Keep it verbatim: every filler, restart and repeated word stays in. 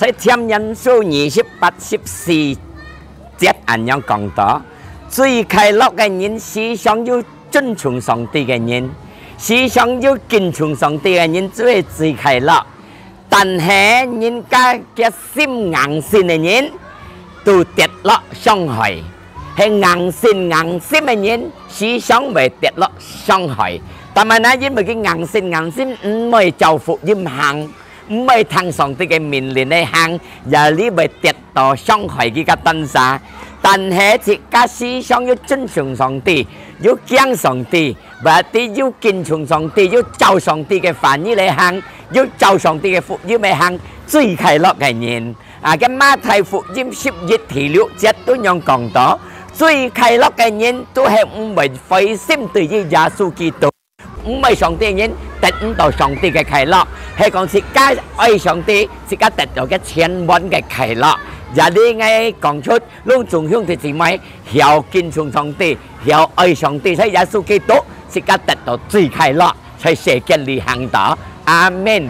在箴言書二十八十四節恁樣講到：最快樂个人，時常有尊崇上帝个人，時常有敬重上帝个人，就係最快樂。但係人家个心硬性个人，都跌落傷害。係硬性硬心个人，時常會跌落傷害。但係呢，因為佢硬性硬心，毋會照福音行，毋會聽上帝个命令來行，也你會跌到傷害佢个單儕。但係自家時常有尊崇上帝，有驚上帝，或者有敬重上帝，有照上帝个話語來行，有照上帝个福音來行，最快樂个人。啊，个馬太福音十一第六節都樣講到：最快樂个人都係毋會灰心對於耶穌基督。毋愛上帝个人得毋到上帝个快樂，係講自家愛上帝，自家得到个全滿个快樂。也你愛講出，攏總兄弟姊妹，曉敬重上帝，曉愛上帝，在耶穌基督，自家得到最快樂，在世間裡行道。阿門。